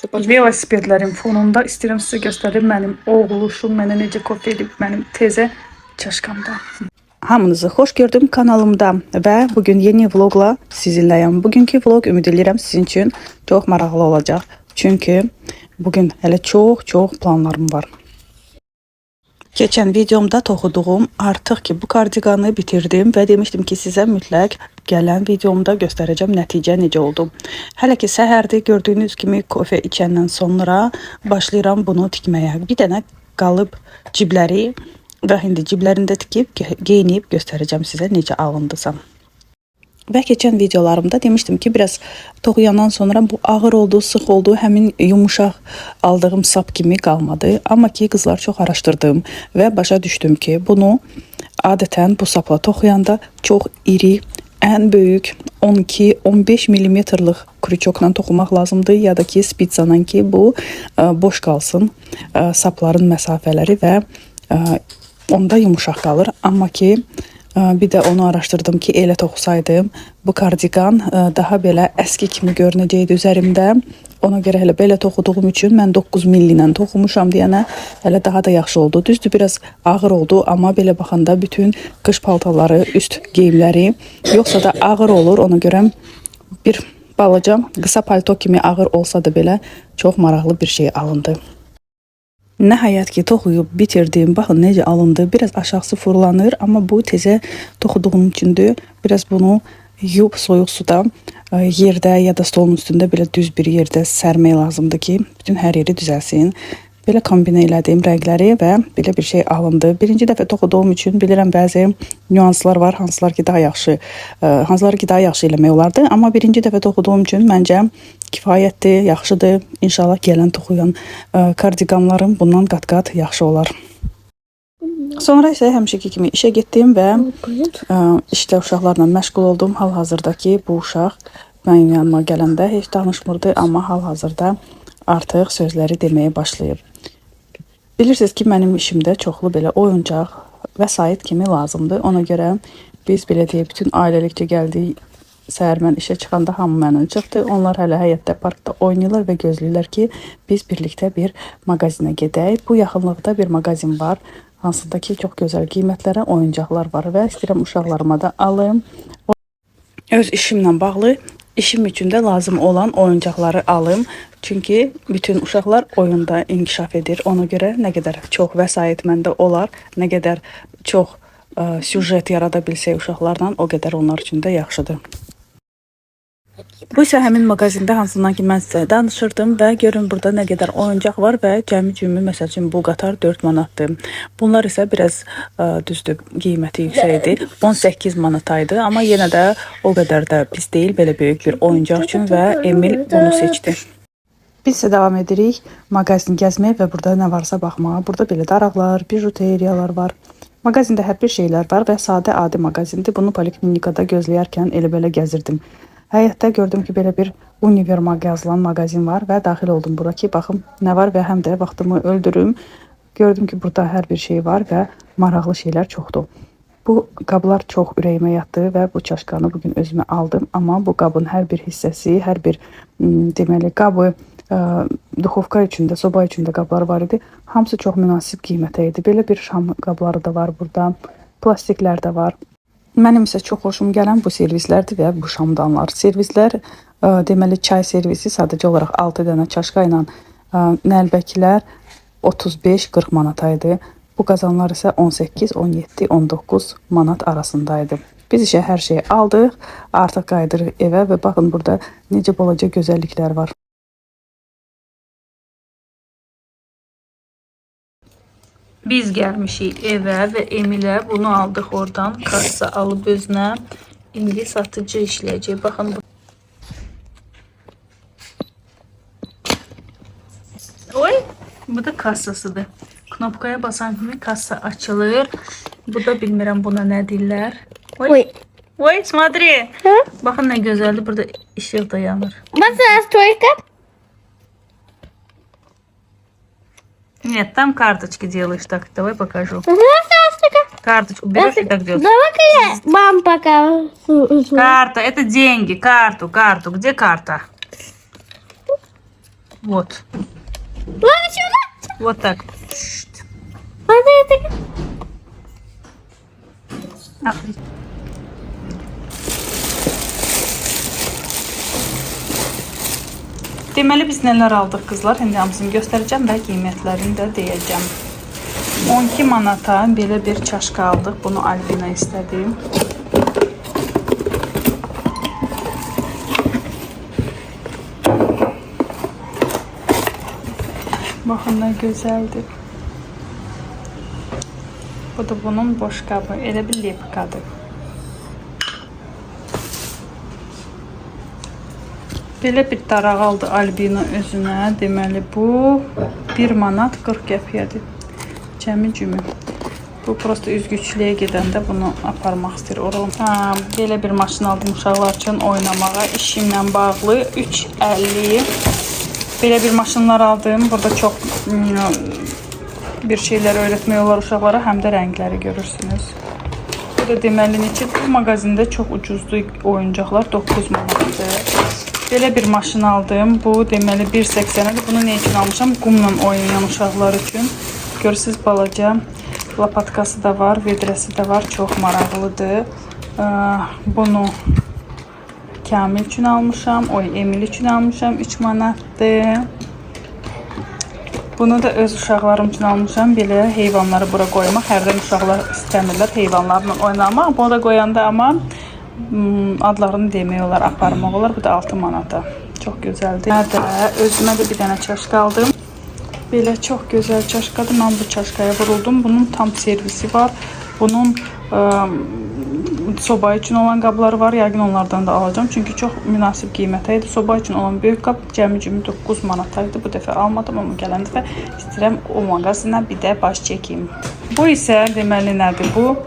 Velosipedlərin fonunda istəyirəm sizə göstərim mənim oğluşum mənə necə kofe edib mənim təzə çaşkamda. Hamınızı xoş gördüm kanalımda və bugün yeni vlogla sizinləyəm. Bugünkü vlog ümid edirəm sizin üçün çox maraqlı olacaq. Çünki bugün hələ çox-çox planlarım var. Keçən videomda toxuduğum artıq ki bu kardiganı bitirdim və demişdim ki sizə mütləq gələn videomda göstərəcəm nəticə necə oldu. Hələ ki səhərdir, gördüyünüz kimi kofe içəndən sonra başlayıram bunu tikməyə. Bir dənə qalıb cibləri və indi ciblərini də tikib geyinib göstərəcəm sizə necə alındısa. Və keçən videolarımda demişdim ki, biraz toxuyandan sonra bu ağır oldu, sıx oldu, həmin yumuşaq aldığım sap kimi qalmadı. Amma ki, qızlar, çox araşdırdım və başa düşdüm ki, bunu adətən bu sapla toxuyanda çox iri, ən böyük 12-15 millimetrlik krüçokla toxumaq lazımdır ya da ki, spitsadan ki, bu boş qalsın sapların məsafələri və onda yumuşaq qalır. Amma ki, bir də onu araşdırdım ki, elə toxusaydım bu kardiqan daha belə əski kimi görünəcəkdi üzərimdə. Ona görə hələ belə toxuduğum üçün mən 9 milli ilə toxumuşam deyənə hələ daha da yaxşı oldu. Düzdür, biraz ağır oldu, amma belə baxanda bütün qış paltarları, üst geyimləri yoxsa da ağır olur. Ona görə bir balaca qısa palto kimi ağır olsa da belə çox maraqlı bir şey alındı. Nəhayət ki, toxuyub bitirdim. Baxın necə alındı. Biraz aşağısı fırlanır, amma bu təzə toxuduğum üçündür. Biraz bunu yuyub soyuq suda yerdə ya da stolun üstündə belə düz bir yerdə sərmək lazımdır ki, bütün hər yeri düzəlsin. Belə kombinə elədim rəngləri və belə bir şey alındı. Birinci dəfə toxuduğum üçün bilirəm bəzi nüanslar var, hansılar ki daha yaxşı, hansıları ki daha yaxşı eləmək olardı. Amma birinci dəfə toxuduğum üçün məncə kifayətdir, yaxşıdır. İnşallah gələn toxuyan kardiqanlarım bundan qat-qat yaxşı olar. Sonra isə həmişəki kimi işə getdim və işdə uşaqlarla məşğul oldum. Hal-hazırdakı bu uşaq mənim yanıma gələndə heç danışmırdı, amma hal-hazırda artıq sözləri deməyə başlayıb. Bilirsiniz ki, mənim işimdə çoxlu belə oyuncaq, vəsait kimi lazımdır. Ona görə biz belə deyək, bütün ailəlikcə gəldik. Səhər mən işə çıxanda hamı mənimlə çıxdı. Onlar hələ həyətdə, parkda oynayırlar və gözləyirlər ki, biz birlikdə bir mağazinə gedək. Bu yaxınlıqda bir mağazin var, hansında ki, çox gözəl qiymətlərə oyuncaqlar var və istəyirəm uşaqlarıma da alım. Öz işimlə bağlı, işim üçün də lazım olan oyuncaqları alım. Çünki bütün uşaqlar oyunda inkişaf edir. Ona görə nə qədər çox vəsait məndə olar, nə qədər çox süjet yarada bilsək uşaqlarla, o qədər onlar üçün də yaxşıdır. Bu isə həmin mağazində hansından ki mən sizə danışırdım və görün burada nə qədər oyuncaq var və cəmi cümü məsəl üçün bu qatar 4 manatdır. Bunlar isə biraz düzdür, qiyməti yüksəkdir. 18 manataydı, amma yenə də o qədər də pis deyil belə böyük bir oyuncaq üçün və Emil bunu seçdi. Biz isə davam edirik mağazin gəzməyə və burada nə varsa baxmağa. Burada belə daraqlar, bijuteriyalar var. Mağazində hər bir şeylər var və sadə adi mağazindir. Bunu poliklinikada gözləyərkən elə belə gəzirdim. Həyətdə gördüm ki, belə bir Univermag yazılan mağazin var və daxil oldum bura ki, baxım nə var və həm də vaxtımı öldürüm. Gördüm ki, burada hər bir şey var və maraqlı şeylər çoxdur. Bu qablar çox ürəyimə yatdı və bu çaşkanı bugün özümə aldım. Amma bu qabın hər bir hissəsi, hər bir deməli qabı, duxovka üçün də, soba üçün də qablar var idi. Hamısı çox münasib qiymətə idi. Belə bir şam qabları da var burada, plastiklər də var. Mənim isə çox xoşum gələn bu servislərdir və bu şamdanlar. Servislər, deməli çay servisi sadəcə olaraq 6 dənə çaşka ilə nəlbəkilər 35-40 manata idi. Bu qazanlar isə 18, 17, 19 manat arasındaydı. Biz işə hər şeyi aldıq, artıq qayıdırıq evə və baxın burada necə balaca gözəlliklər var. Biz gəlmişik evə və Emilə bunu aldıq oradan. Kassa alıb özünə. İndi satıcı işləyəcək. Baxın bu. Oy, bu da kassasıdır. Knopkaya basan kimi kassa açılır. Bu da bilmirəm buna nə deyirlər. Oy. Oy. Oy, смотри. Baxın nə gözəldir. Burada işıq da yanır. Nasıl стойка? Нет, там карточки делаешь так. Давай покажу. Nasıl Карточку берешь и так делаешь. Давай-ка я вам покажу. Карта, это деньги. Карту, карту. Где карта? Вот. Ладно, сюда. Вот так. Ладно, это... Deməli biz nələr aldıq qızlar? İndi hamısını göstərəcəm və qiymətlərini də deyəcəm. 12 manata belə bir çaşka aldıq. Bunu Albina istədi. Baxın nə gözəldir. Bu da bunun boş qabı. Elə bir lepkadır. Belə bir daraq aldı Albina özünə. Deməli bu 1 manat 40 qəpiyədir. Cəmi cümü. Bu prosta üzgüçlüyə gedəndə bunu aparmaq istəyir. Oral. Ha, belə bir maşın aldım uşaqlar üçün oynamağa. İşimlə bağlı 3.50. Belə bir maşınlar aldım. Burada çox bir şeylər öyrətmək olar uşaqlara, həm də rəngləri görürsünüz. Bu da deməli neçə bu mağazində çox ucuzdu oyuncaqlar 9 manatdır. Belə bir maşın aldım. Bu deməli 1.80-dir. Bunu nə üçün almışam? Qumla oynayan uşaqlar üçün. Görürsüz balaca lapatkası da var, vedrəsi də var. Çox maraqlıdır. Bunu Kamil üçün almışam, oy Emil üçün almışam. 3 manatdır. Bunu da öz uşaqlarım üçün almışam. Belə heyvanları bura qoymaq. Hərdən uşaqlar istəmirlər heyvanlarla oynamaq. Bunu da qoyanda amma adlarını demək olar, aparmaq olar. Bu da 6 manata. Çox gözəldir. Mən də özümə də bir dənə çaşka aldım. Belə çox gözəl çaşkadır. Mən bu çaşkaya vuruldum. Bunun tam servisi var. Bunun soba üçün olan qabları var. Yəqin onlardan da alacağam. Çünki çox münasib qiymətə idi. Soba üçün olan böyük qab cəmi cümü 9 manata idi. Bu dəfə almadım, amma gələn dəfə istəyirəm o mağazinə bir də baş çəkim. Bu isə deməli nədir bu?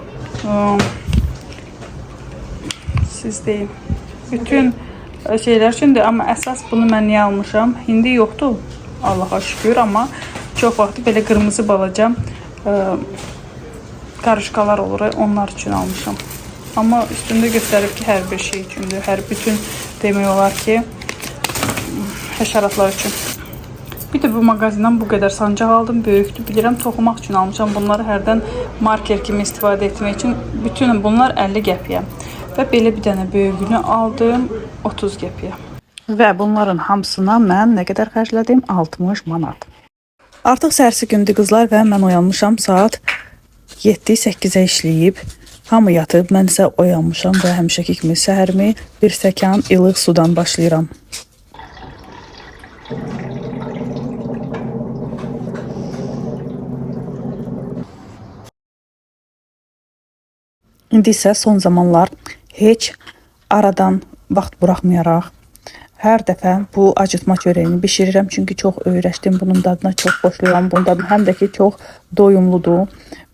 Siz deyin. Bütün şeylər üçündür, amma əsas bunu mən niyə almışam? İndi yoxdur. Allaha şükür, amma çox vaxtı belə qırmızı balaca qarışqalar olur, onlar üçün almışam. Amma üstündə göstərib ki, hər bir şey üçündür. Hər bütün demək olar ki, həşəratlar üçün. Bir də bu mağazindən bu qədər sancaq aldım. Böyükdür, bilirəm, toxumaq üçün almışam. Bunları hərdən marker kimi istifadə etmək üçün. Bütün bunlar 50 qəpiyə. Və belə bir dənə böyüyünü aldım 30 qəpiyə. Və bunların hamısına mən nə qədər xərclədim? 60 manat. Artıq səhərsi gündür qızlar və mən oyanmışam saat 7-8-ə işləyib. Hamı yatıb, mən isə oyanmışam və həmişəki kimi səhərimi bir stəkan ilıq sudan başlayıram. İndi isə son zamanlar heç aradan vaxt buraxmayaraq hər dəfə bu acıtma çörəyini bişirirəm. Çünki çox öyrəşdim bunun dadına, çox xoşlayıram bunun dadını. Həm də ki çox doyumludur.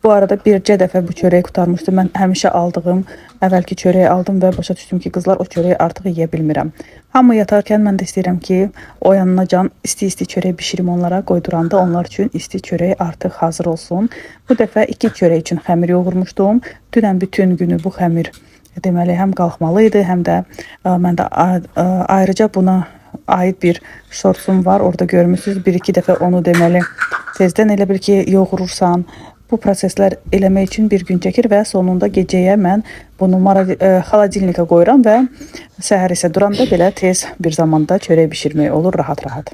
Bu arada bircə dəfə bu çörəyi qurtarmışdı. Mən həmişə aldığım əvvəlki çörəyi aldım və başa düşdüm ki, qızlar o çörəyi artıq yeyə bilmirəm. Hamı yatarkən mən də istəyirəm ki, oyanacan isti-isti çörək bişirim onlara, qoyduranda onlar üçün isti çörək artıq hazır olsun. Bu dəfə 2 çörək üçün xəmir yoğurmuşdum. Dünən bütün günü bu xəmir deməli həm qalxmalı idi, həm də mən də ayrıca buna aid bir şortsum var. Orada görmüsünüz. Bir-iki dəfə onu deməli tezdən elə bil ki, yoğurursan. Bu proseslər eləmək üçün bir gün çəkir və sonunda gecəyə mən bunu xolodilnikə qoyuram və səhər isə duranda belə tez bir zamanda çörək bişirmək olur rahat-rahat.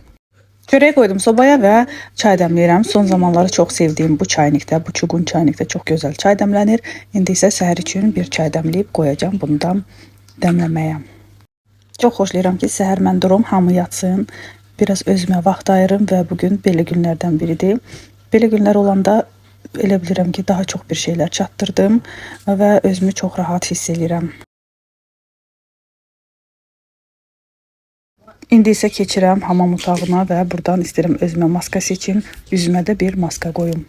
Çörək qoydum sobaya və çay dəmləyirəm. Son zamanları çox sevdiyim bu çaynikdə, bu çuqun çaynikdə çox gözəl çay dəmlənir. İndi isə səhər üçün bir çay dəmləyib qoyacağam bunu da dəmləməyə. Çox xoşlayıram ki, səhər mən durum, hamı yatsın, biraz özümə vaxt ayırım və bugün belə günlərdən biridir. Belə günlər olanda elə bilirəm ki, daha çox bir şeylər çatdırdım və özümü çox rahat hiss eləyirəm. İndi isə keçirəm hamam otağına və buradan istəyirəm özümə maska seçim, üzümə də bir maska qoyum.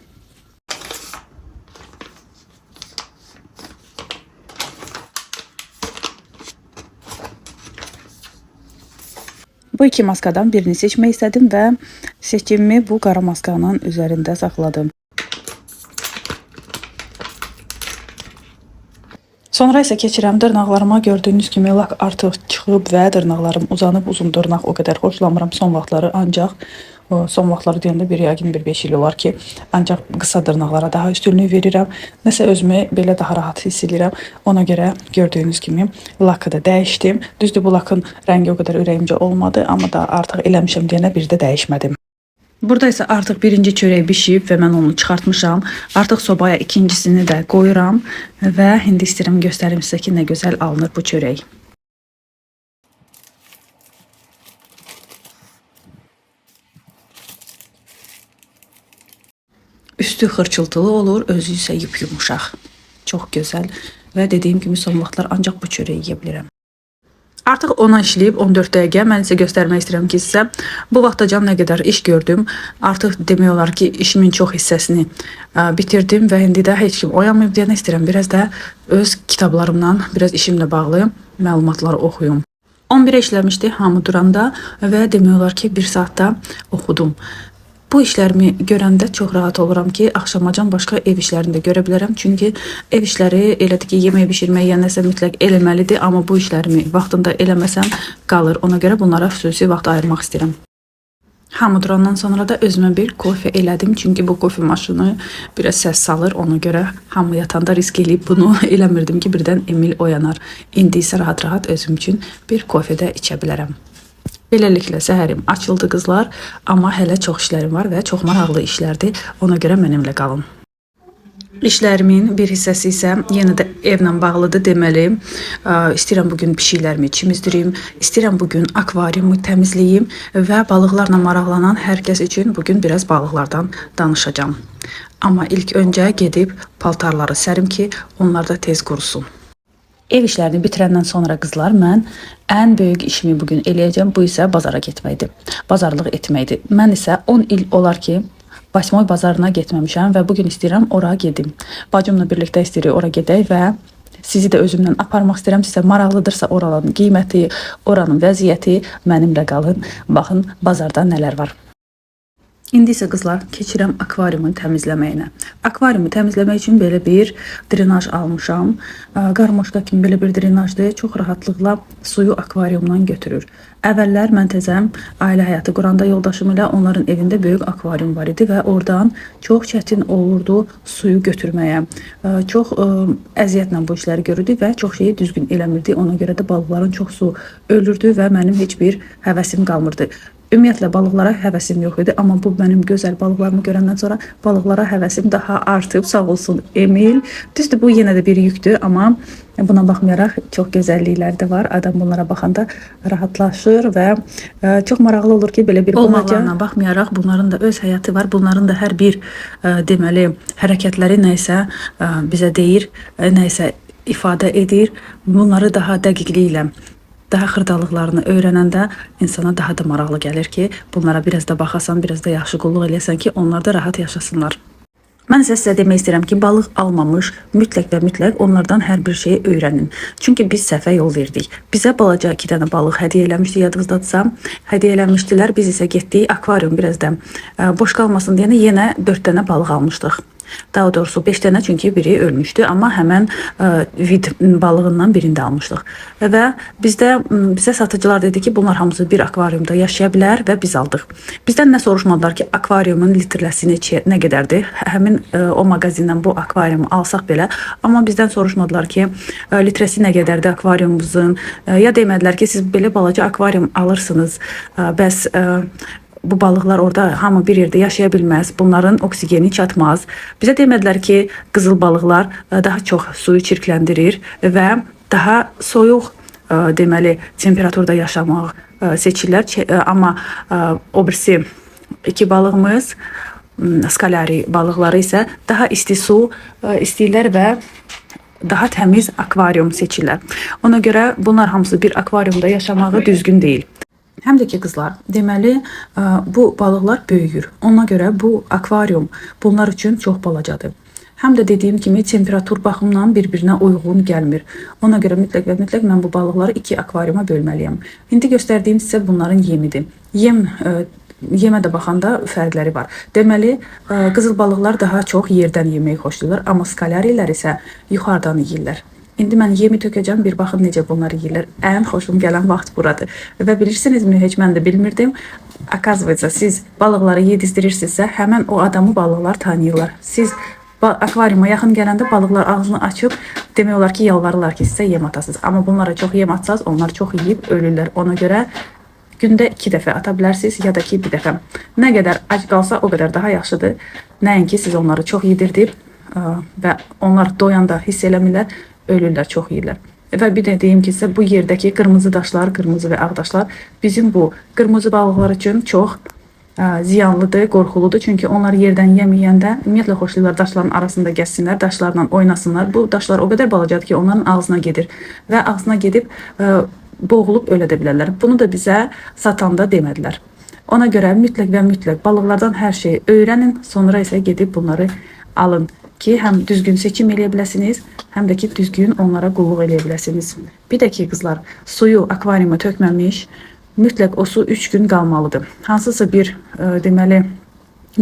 Bu iki maskadan birini seçmək istədim və seçimimi bu qara maskanın üzərində saxladım. Sonra isə keçirəm dırnaqlarıma. Gördüyünüz kimi lak artıq çıxıb və dırnaqlarım uzanıb. Uzun dırnaq o qədər xoşlamıram son vaxtları, ancaq son vaxtları deyəndə bir yəqin bir 5 il olar ki, ancaq qısa dırnaqlara daha üstünlük verirəm. Nəsə özümü belə daha rahat hiss edirəm. Ona görə gördüyünüz kimi lakı da dəyişdim. Düzdür, bu lakın rəngi o qədər ürəyimcə olmadı, amma da artıq eləmişəm deyənə bir də dəyişmədim. Burada isə artıq birinci çörək bişib və mən onu çıxartmışam. Artıq sobaya ikincisini də qoyuram və indi istəyirəm göstərim sizə ki, nə gözəl alınır bu çörək. Üstü xırçıltılı olur, özü isə yup-yumuşaq. Çox gözəl və dediyim kimi son vaxtlar ancaq bu çörəyi yeyə bilirəm. Artıq 10-a işləyib 14 dəqiqə. Mən sizə göstərmək istəyirəm ki, sizə bu vaxtacan nə qədər iş gördüm. Artıq demək olar ki, işimin çox hissəsini bitirdim və indi də heç kim oyanmayıb deyənə istəyirəm biraz da öz kitablarımdan, biraz işimlə bağlı məlumatları oxuyum. 11-ə işləmişdi hamı duranda və demək olar ki, 1 saatda oxudum. Bu işlərimi görəndə çox rahat oluram ki, axşamacan başqa ev işlərini də görə bilərəm. Çünki ev işləri elədir ki, yemək bişirmək ya nəsə mütləq eləməlidir, amma bu işlərimi vaxtında eləməsəm qalır. Ona görə bunlara xüsusi vaxt ayırmaq istəyirəm. Hamı durandan sonra da özümə bir kofe elədim. Çünki bu kofe maşını biraz səs salır. Ona görə hamı yatanda risk eləyib bunu eləmirdim ki, birdən Emil oyanar. İndi isə rahat-rahat özüm üçün bir kofe də içə bilərəm. Beləliklə səhərim açıldı qızlar, amma hələ çox işlərim var və çox maraqlı işlərdir. Ona görə mənimlə qalın. İşlərimin bir hissəsi isə yenə də evlə bağlıdır deməli. İstəyirəm bugün pişiklərimi çimizdireyim, istəyirəm bugün akvariumu təmizləyim və balıqlarla maraqlanan hər kəs üçün bugün biraz balıqlardan danışacağam. Amma ilk öncə gedib paltarları sərim ki, onlar da tez qurusun. Ev işlərini bitirəndən sonra qızlar, mən ən böyük işimi bugün eləyəcəm. Bu isə bazara getməkdir. Bazarlıq etməkdir. Mən isə 10 il olar ki, Basmoy bazarına getməmişəm və bugün istəyirəm ora gedim. Bacımla birlikdə istəyirik ora gedək və sizi də özümlə aparmaq istəyirəm. Sizə maraqlıdırsa oraların qiyməti, oranın vəziyyəti, mənimlə qalın. Baxın bazarda nələr var. İndi isə qızlar keçirəm akvariumun təmizləməyinə. Akvariumu təmizləmək üçün belə bir drenaj almışam. Qarmoşka kimi belə bir drenajdır. Çox rahatlıqla suyu akvariumdan götürür. Əvvəllər mən təzəm ailə həyatı quranda yoldaşım ilə onların evində böyük akvarium var idi və oradan çox çətin olurdu suyu götürməyə. Çox əziyyətlə bu işləri görürdük və çox şeyi düzgün eləmirdik. Ona görə də balıqların çoxsu ölürdü və mənim heç bir həvəsim qalmırdı. Ümumiyyətlə balıqlara həvəsim yox idi, amma bu mənim gözəl balıqlarımı görəndən sonra balıqlara həvəsim daha artıb. Sağ olsun Emil. Düzdür, bu yenə də bir yükdür, amma buna baxmayaraq çox gözəllikləri də var. Adam bunlara baxanda rahatlaşır və çox maraqlı olur ki, belə bir olmaqlarına baxmayaraq bunların da öz həyatı var. Bunların da hər bir deməli hərəkətləri nə isə bizə deyir, nə isə ifadə edir. Bunları daha dəqiqliklə, daha xırdalıqlarını öyrənəndə insana daha da maraqlı gəlir ki, bunlara biraz da baxasan, biraz da yaxşı qulluq eləyəsən ki, onlar da rahat yaşasınlar. Mən isə sizə demək istəyirəm ki, balıq almamış mütləq və mütləq onlardan hər bir şeyi öyrənin. Çünki biz səhvə yol verdik. Bizə balaca 2 dənə balıq hədiyyə eləmişdi, yadınızdadırsa, hədiyyə eləmişdilər. Biz isə getdik akvarium biraz da boş qalmasın deyənə yenə 4 dənə balıq almışdıq. Daha doğrusu 5 dənə, çünki biri ölmüşdü, amma həmən vid balığından birini də almışdıq. Və bizə satıcılar dedi ki, bunlar hamısı bir akvariumda yaşaya bilər və biz aldıq. Bizdən nə soruşmadılar ki, akvariumun litrəsi nə qədərdir? Həmin o mağazindən bu akvariumu alsaq belə, amma bizdən soruşmadılar ki, litrəsi nə qədərdir akvariumumuzun, ya demədilər ki, siz belə balaca akvarium alırsınız, bəs bu balıqlar orada hamı bir yerdə yaşaya bilməz. Bunların oksigeni çatmaz. Bizə demədilər ki, qızıl balıqlar daha çox suyu çirkləndirir və daha soyuq deməli temperaturda yaşamaq seçirlər. Amma o birisi iki balığımız, skalari balıqları isə daha isti su istəyirlər və daha təmiz akvarium seçirlər. Ona görə bunlar hamısı bir akvariumda yaşamağı düzgün deyil. Həm də ki qızlar, deməli bu balıqlar böyüyür. Ona görə bu akvarium bunlar üçün çox balacadır. Həm də dediyim kimi temperatur baxımından bir-birinə uyğun gəlmir. Ona görə mütləq və mütləq mən bu balıqları 2 akvariuma bölməliyəm. İndi göstərdiyim sizə bunların yemidir. Yemə də baxanda fərqləri var. Deməli, qızıl balıqlar daha çox yerdən yeməyi xoşlayırlar, amma skalarilər isə yuxarıdan yeyirlər. İndi mən yemi tökəcəm, bir baxın necə bunları yeyirlər. Ən xoşum gələn vaxt buradır. Və bilirsinizmi, heç mən də bilmirdim. Оказывается, siz balıqları yedizdirirsinizsə, həmən o adamı balıqlar tanıyırlar. Siz akvariuma yaxın gələndə balıqlar ağzını açıb demək olar ki, yalvarırlar ki, sizə yem atasınız. Amma bunlara çox yem atsaz, onlar çox yeyib ölürlər. Ona görə gündə 2 dəfə ata bilərsiniz ya da ki, bir dəfə. Nə qədər ac qalsa, o qədər daha yaxşıdır. Nəinki siz onları çox yedirdib və onlar doyanda hiss eləmirlər, ölürlər, çox yeyirlər. Və bir də deyim ki, sizə bu yerdəki qırmızı daşlar, qırmızı və ağ daşlar bizim bu qırmızı balıqlar üçün çox ziyanlıdır, qorxuludur. Çünki onlar yerdən yem yeyəndə ümumiyyətlə xoşlayırlar daşların arasında gəzsinlər, daşlarla oynasınlar. Bu daşlar o qədər balacadır ki, onların ağzına gedir və ağzına gedib boğulub ölə də bilərlər. Bunu da bizə satanda demədilər. Ona görə mütləq və mütləq balıqlardan hər şeyi öyrənin, sonra isə gedib bunları alın ki, həm düzgün seçim eləyə biləsiniz, həm də ki, düzgün onlara qulluq eləyə biləsiniz. Bir də ki, qızlar, suyu akvariuma tökməmiş, mütləq o su 3 gün qalmalıdır. Hansısa bir deməli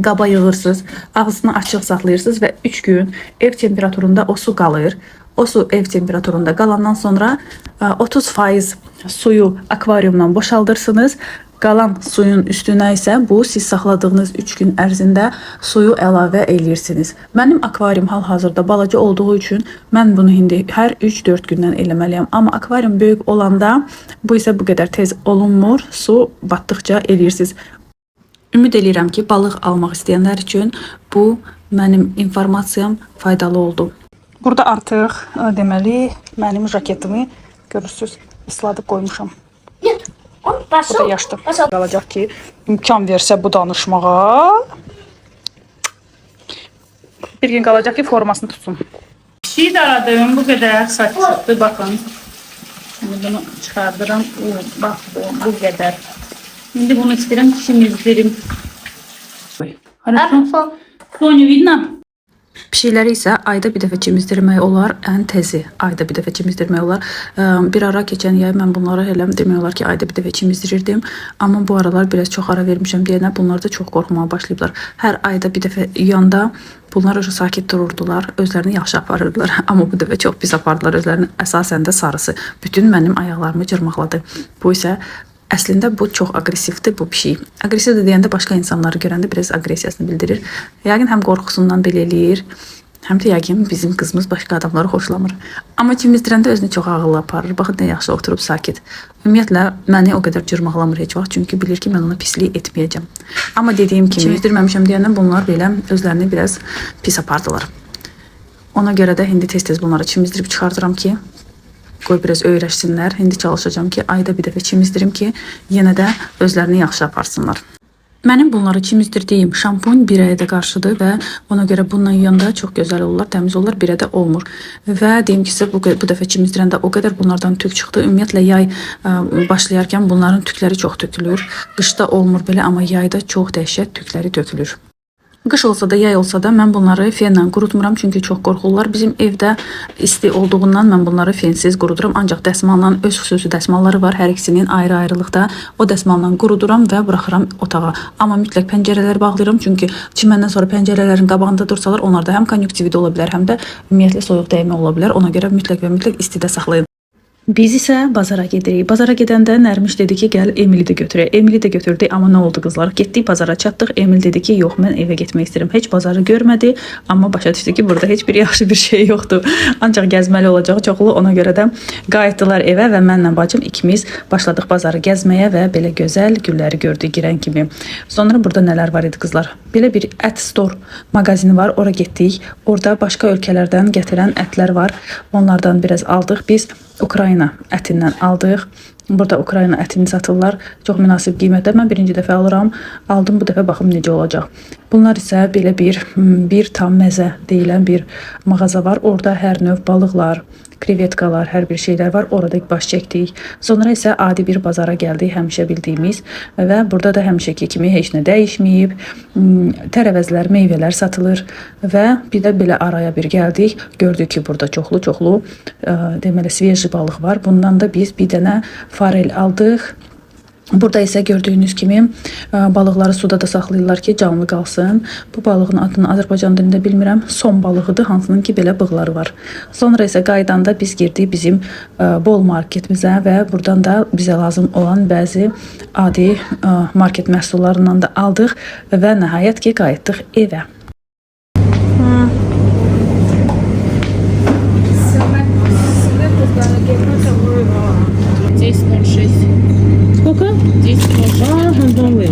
qaba yığırsınız, ağzını açıq saxlayırsınız və 3 gün ev temperaturunda o su qalır. O su ev temperaturunda qalandan sonra 30% suyu akvariumdan boşaldırsınız. Qalan suyun üstünə isə bu siz saxladığınız 3 gün ərzində suyu əlavə eləyirsiniz. Mənim akvarium hal-hazırda balaca olduğu üçün mən bunu indi hər 3-4 gündən eləməliyəm. Amma akvarium böyük olanda bu isə bu qədər tez olunmur. Su batdıqca eləyirsiniz. Ümid eləyirəm ki, balıq almaq istəyənlər üçün bu mənim informasiyam faydalı oldu. Burada artıq deməli mənim jaketimi görürsüz, isladıb qoymuşam. Нет, он Bu da пошел. yaşdı. Пошел. Qalacaq ki, imkan versə bu danışmağa. Bir gün qalacaq ki, formasını tutsun. Pişiyi də aradım, bu qədər saç çıxdı, baxın. İndi bunu çıxardıram. Bax bu qədər. İndi bunu istəyirəm çimizdirim. Хорошо. Хорошо. Соню видно? Pişikləri isə ayda bir dəfə çimizdirmək olar, ən tezi ayda bir dəfə çimizdirmək olar. Bir ara keçən yay mən bunları elə demək olar ki, ayda bir dəfə çimizdirirdim. Amma bu aralar biraz çox ara vermişəm deyənə bunlar da çox qorxmağa başlayıblar. Hər ayda bir dəfə yuyanda bunlar öyle sakit dururdular, özlərini yaxşı aparırdılar. Amma bu dəfə çox pis apardılar özlərini. Əsasən də sarısı bütün mənim ayaqlarımı cırmaqladı. Bu isə əslində bu çox aqressivdir bu pişik. Aqressivdir deyəndə başqa insanları görəndə biraz aqressiyasını bildirir. Yəqin həm qorxusundan belə eləyir, həm də yəqin bizim qızımız başqa adamları xoşlamır. Amma çimizdirəndə özünü çox ağıllı aparır. Baxın nə yaxşı oturub sakit. Ümumiyyətlə məni o qədər cırmaqlamır heç vaxt, çünki bilir ki, mən ona pislik etməyəcəm. Amma dediyim kimi çimizdirməmişəm deyəndə bunlar belə özlərini biraz pis apardılar. Ona görə də indi tez-tez bunları çimizdirib çıxardıram ki, qoy biraz öyrəşsinlər. İndi çalışacağam ki, ayda bir dəfə çimizdirim ki, yenə də özlərini yaxşı aparsınlar. Mənim bunları çimizdirdiyim şampun birəyə də qarşıdır və ona görə bununla yuyanda çox gözəl olurlar, təmiz olurlar, birə də olmur. Və deyim ki, sizə bu dəfə çimizdirəndə o qədər bunlardan tük çıxdı. Ümumiyyətlə yay başlayarkən bunların tükləri çox tökülür. Qışda olmur belə, amma yayda çox dəhşət tükləri tökülür. Qış olsa da, yay olsa da mən bunları fenlə qurutmuram, çünki çox qorxurlar. Bizim evdə isti olduğundan mən bunları fensiz quruduram. Ancaq dəsmalla, öz xüsusi dəsmalları var, hər ikisinin ayrı-ayrılıqda. O dəsmalla quruduram və buraxıram otağa. Amma mütləq pəncərələri bağlayıram, çünki çiməndən sonra pəncərələrin qabağında dursalar, onlarda həm konjunktivit ola bilər, həm də ümumiyyətlə soyuq dəymə ola bilər. Ona görə mütləq və mütləq istidə saxlayın. Biz isə bazara gedirik. Bazara gedəndə Nərmiş dedi ki, gəl Emili də götürək. Emili də götürdü, amma nə oldu qızlar? Getdik bazara çatdıq. Emil dedi ki, yox, mən evə getmək istəyirəm. Heç bazarı görmədi, amma başa düşdü ki, burada heç bir yaxşı bir şey yoxdur. Ancaq gəzməli olacağı çoxlu. Ona görə də qayıtdılar evə və mənlə bacım ikimiz başladıq bazarı gəzməyə və belə gözəl gülləri gördük girən kimi. Sonra burada nələr var idi qızlar? Belə bir ət store mağazini var. Ora getdik. Orada başqa ölkələrdən gətirən ətlər var. Onlardan biraz aldıq. Biz Ukrayna ətindən aldıq. Burada Ukrayna ətini satırlar. Çox münasib qiymətə. Mən birinci dəfə alıram. Aldım bu dəfə, baxım necə olacaq. Bunlar isə belə bir tam məzə deyilən bir mağaza var. Orada hər növ balıqlar, krevetkalar, hər bir şeylər var. Orada baş çəkdik. Sonra isə adi bir bazara gəldik, həmişə bildiyimiz və burada da həmişəki kimi heç nə dəyişməyib. Tərəvəzlər, meyvələr satılır və bir də belə araya bir gəldik. Gördük ki, burada çoxlu-çoxlu deməli sveji balıq var. Bundan da biz bir dənə farel aldıq. Burada isə gördüyünüz kimi balıqları suda da saxlayırlar ki, canlı qalsın. Bu balığın adını Azərbaycan dilində bilmirəm. Som balığıdır, hansının ki belə bığları var. Sonra isə qayıdanda biz girdik bizim bol marketimizə və buradan da bizə lazım olan bəzi adi market məhsullarından da aldıq və nəhayət ki qayıtdıq evə. Сколько? 10,06.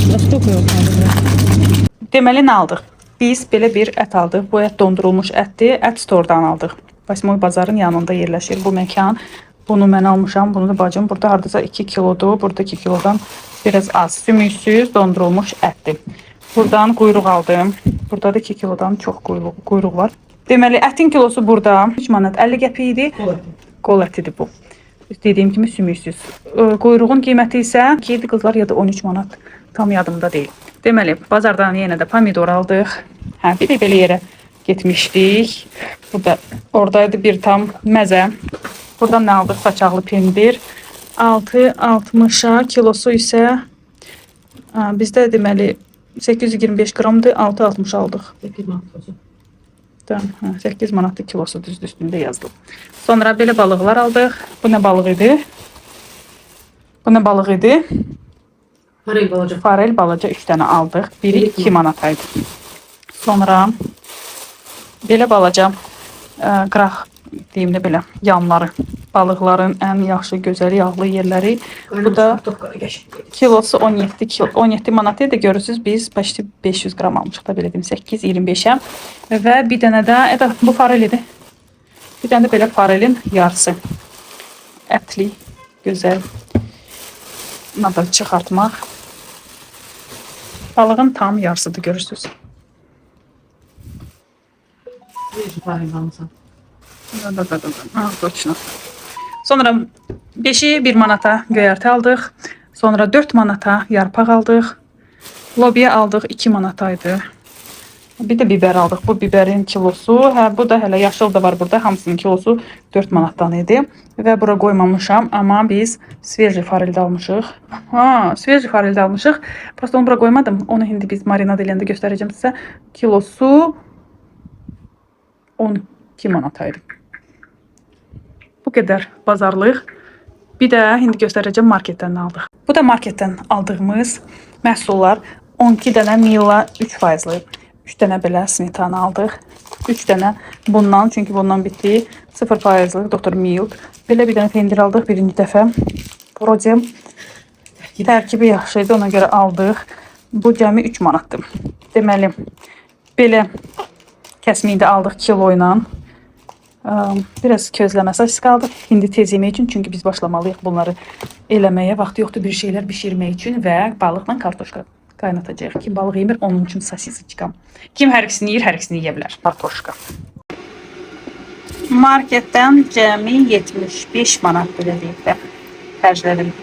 А, А сколько его надо брать? Deməli nə aldıq? Biz belə bir ət aldıq. Bu ət dondurulmuş ətdir. Ət stordan aldıq. Basmoy bazarın yanında yerləşir bu məkan. Bunu mən almışam, bunu da bacım. Burada hardasa 2 kilodur. Burada 2 kilodan biraz az. Sümüksüz dondurulmuş ətdir. Buradan quyruq aldım. Burada da 2 kilodan çox quyruq var. Deməli ətin kilosu burada 3 manat 50 qəpik idi. Qol ətidir bu. Dediyim kimi sümüksüz. Quyruğun qiyməti isə 2 idi qızlar ya da 13 manat. Tam yadımda deyil. Deməli, bazardan yenə də pomidor aldıq. Hə, bir də belə yerə getmişdik. Burada oradaydı bir tam məzə. Buradan nə aldıq? Saçaqlı pendir. 6.60-a kilosu isə bizdə deməli 825 qramdır, 6.60 aldıq. Tamam, hə, 8 manatlıq kilosu düzdür üstündə yazılıb. Sonra belə balıqlar aldıq. Bu nə balıq idi? Bu nə balıq idi? Forel balaca. Farel balaca 3 dənə aldıq. Biri 2 manat idi. Sonra belə balaca qıraq deyim də belə yanları. Balıqların ən yaxşı, gözəl, yağlı yerləri. Bu da kilosu 17 kilo, 17 manat idi. Görürsüz biz почти 500 qram almışıq da belə deyim 8.25-ə. Və bir dənə də bu farel idi. Bir dənə də belə farelin yarısı. Ətli, gözəl. Bunu da çıxartmaq. Balığın tam yarısıdır görürsüz. Forel almışsan. Da, da, da, da. Ah, точно. Sonra 5-i 1 manata göyərti aldıq. Sonra 4 manata yarpaq aldıq. Lobiya aldıq 2 manataydı. Bir də biber aldıq. Bu biberin kilosu, hə bu da hələ yaşıl da var burada. Hamısının kilosu 4 manatdan idi. Və bura qoymamışam, amma biz sveji farel də almışıq. Ha, sveji farel də almışıq. Prosto onu bura qoymadım. Onu indi biz marinad eləyəndə göstərəcəm sizə. Kilosu 12 manataydı. Bu qədər bazarlıq. Bir də indi göstərəcəm marketdən nə aldıq. Bu da marketdən aldığımız məhsullar. 12 dənə Mila 3 faizli. 3 dənə belə smetana aldıq. 3 dənə bundan, çünki bundan bitdi. 0 faizli Dr. Milk. Belə bir dənə pendir aldıq birinci dəfə. Вроде tərkibi yaxşı idi, ona görə aldıq. Bu cəmi 3 manatdır. Deməli, belə kəsmiyi də aldıq kilo ilə. Biraz közləmə sosiska aldıq. İndi tez yemək üçün, çünki biz başlamalıyıq bunları eləməyə. Vaxtı yoxdur bir şeylər bişirmək üçün və balıqla kartoşka qaynatacağıq. Kim balıq yemir, onun üçün sosisочка. Kim hər ikisini yeyir, hər ikisini yeyə bilər. Kartoşka. Marketdən cəmi 75 manat belə deyək də xərclədim.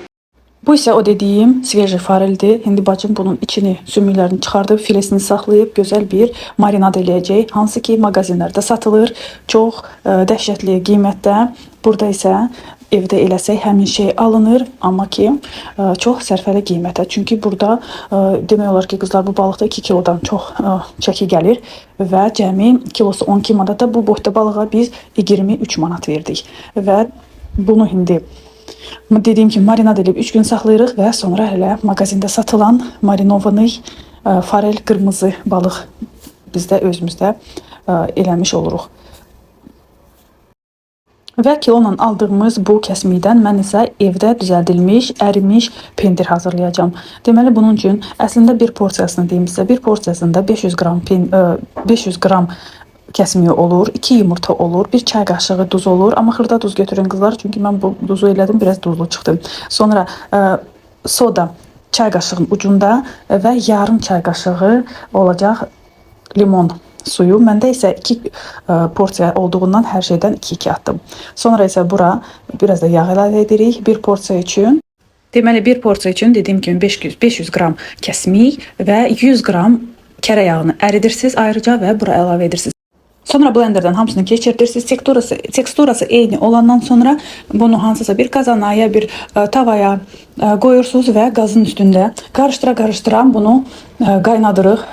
Bu isə o dediyim sveji fareldir. İndi bacım bunun içini, sümüklərini çıxardıb, filesini saxlayıb gözəl bir marinad eləyəcək. Hansı ki mağazinlərdə satılır, çox dəhşətli qiymətdə. Burada isə evdə eləsək həmin şey alınır, amma ki çox sərfəli qiymətə. Çünki burada demək olar ki, qızlar bu balıqda 2 kilodan çox çəki gəlir və cəmi kilosu 12 manata bu boyda balığa biz 23 manat verdik. Və bunu indi dediyim kimi marinad edib 3 gün saxlayırıq və sonra hələ mağazində satılan marinovanı farel qırmızı balıq bizdə özümüzdə eləmiş oluruq. Və kilola aldığımız bu kəsmikdən mən isə evdə düzəldilmiş, ərimiş pendir hazırlayacağam. Deməli bunun üçün əslində bir porsiyasını deyim sizə, bir porsiyasında 500 qram kəsmiyi olur, 2 yumurta olur, 1 çay qaşığı duz olur. Amma xırda duz götürün qızlar, çünki mən bu duzu elədim, biraz duzlu çıxdı. Sonra soda çay qaşığının ucunda və yarım çay qaşığı olacaq limon suyu. Məndə isə 2 porsiya olduğundan hər şeydən 2-2 atdım. Sonra isə bura biraz da yağ əlavə edirik bir porsiya üçün. Deməli bir porsiya üçün dediyim kimi 500 qram kəsmik və 100 qram kərə yağını əridirsiniz ayrıca və bura əlavə edirsiniz. Sonra blenderdən hamısını keçirdirsiniz. Teksturası eyni olandan sonra bunu hansısa bir qazana ya bir tavaya qoyursunuz və qazın üstündə qarışdıra qarışdıra bunu qaynadırıq.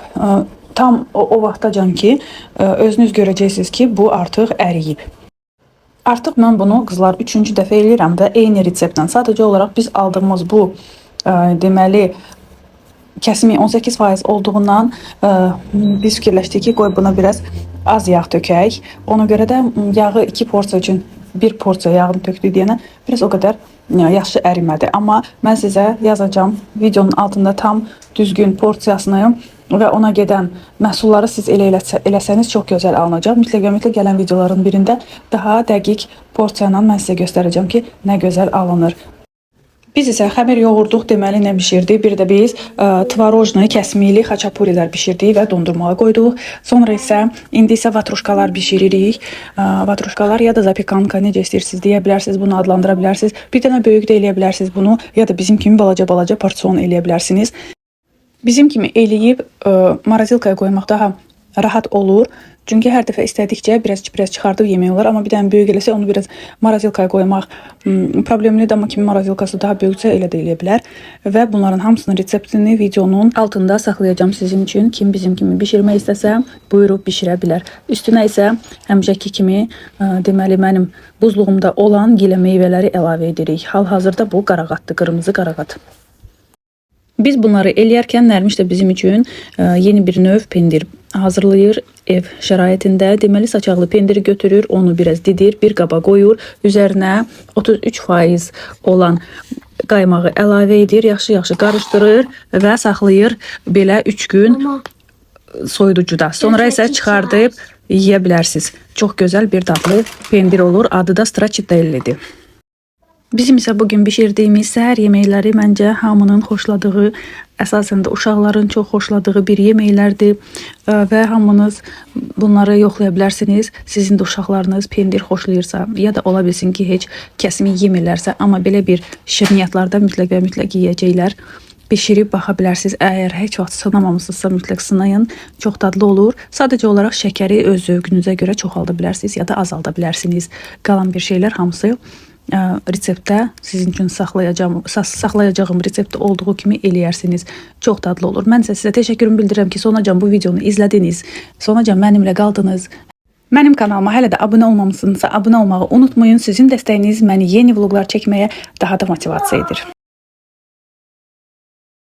Tam o vaxtacan ki, özünüz görəcəksiniz ki, bu artıq əriyib. Artıq mən bunu qızlar 3-cü dəfə eləyirəm və eyni reseptlə. Sadəcə olaraq biz aldığımız bu deməli kəsimi 18% olduğundan biz fikirləşdik ki, qoy buna biraz az yağ tökək. Ona görə də yağı 2 porsiya üçün bir porsiya yağını tökdük deyənə biraz o qədər yaxşı ərimədi. Amma mən sizə yazacağam videonun altında tam düzgün porsiyasını və ona gedən məhsulları siz elə eləsəniz çox gözəl alınacaq. Mütləq və mütləq gələn videoların birində daha dəqiq porsiya ilə mən sizə göstərəcəm ki, nə gözəl alınır. Biz isə xəmir yoğurduq, deməli nə bişirdik? Bir də biz tvorojlu, kəsmikli xaçapurilər bişirdik və dondurmağa qoyduq. Sonra isə indi isə vatruşkalar bişiririk. Vatruşkalar ya da zapikanka, necə istəyirsiniz deyə bilərsiniz, bunu adlandıra bilərsiniz. Bir dənə böyük də eləyə bilərsiniz bunu, ya da bizim kimi balaca-balaca porsiyon eləyə bilərsiniz. Bizim kimi eləyib marazilkaya qoymaq daha rahat olur. Çünki hər dəfə istədikcə biraz çıxardıb yemək olar. Amma bir dənə böyük eləsə onu biraz marazilkaya qoymaq problemlidir. Amma kimin marazilkası daha böyüksə elə də eləyə bilər. Və bunların hamısının reseptini videonun altında saxlayacağam sizin üçün. Kim bizim kimi bişirmək istəsə buyurub bişirə bilər. Üstünə isə həmişəki kimi deməli mənim buzluğumda olan gilə meyvələri əlavə edirik. Hal-hazırda bu qarağatdır, qırmızı qarağat. Biz bunları eləyərkən Nərmiş də bizim üçün yeni bir növ pendir hazırlayır ev şəraitində. Deməli saçaqlı pendiri götürür, onu biraz didir, bir qaba qoyur, üzərinə 33% olan qaymağı əlavə edir, yaxşı-yaxşı qarışdırır və saxlayır belə 3 gün soyuducuda. Sonra isə çıxardıb yeyə bilərsiniz. Çox gözəl bir dadlı pendir olur. Adı da stracciatellidir. Bizim isə bugün bişirdiyimiz səhər yeməkləri məncə hamının xoşladığı, əsasən də uşaqların çox xoşladığı bir yeməklərdir və hamınız bunları yoxlaya bilərsiniz. Sizin də uşaqlarınız pendir xoşlayırsa, ya da ola bilsin ki, heç kəsimi yemirlərsə, amma belə bir şirniyyatlarda mütləq və mütləq yeyəcəklər. Bişirib baxa bilərsiniz. Əgər heç vaxt sınamamısınızsa mütləq sınayın. Çox dadlı olur. Sadəcə olaraq şəkəri öz zövqünüzə görə çoxalda bilərsiniz ya da azalda bilərsiniz. Qalan bir şeylər hamısı reseptdə sizin üçün saxlayacağım reseptdə olduğu kimi eləyərsiniz. Çox dadlı olur. Mən isə sizə təşəkkürümü bildirirəm ki, sonacan bu videonu izlədiniz. Sonacan mənimlə qaldınız. Mənim kanalıma hələ də abunə olmamışsınızsa abunə olmağı unutmayın. Sizin dəstəyiniz məni yeni vloqlar çəkməyə daha da motivasiya edir.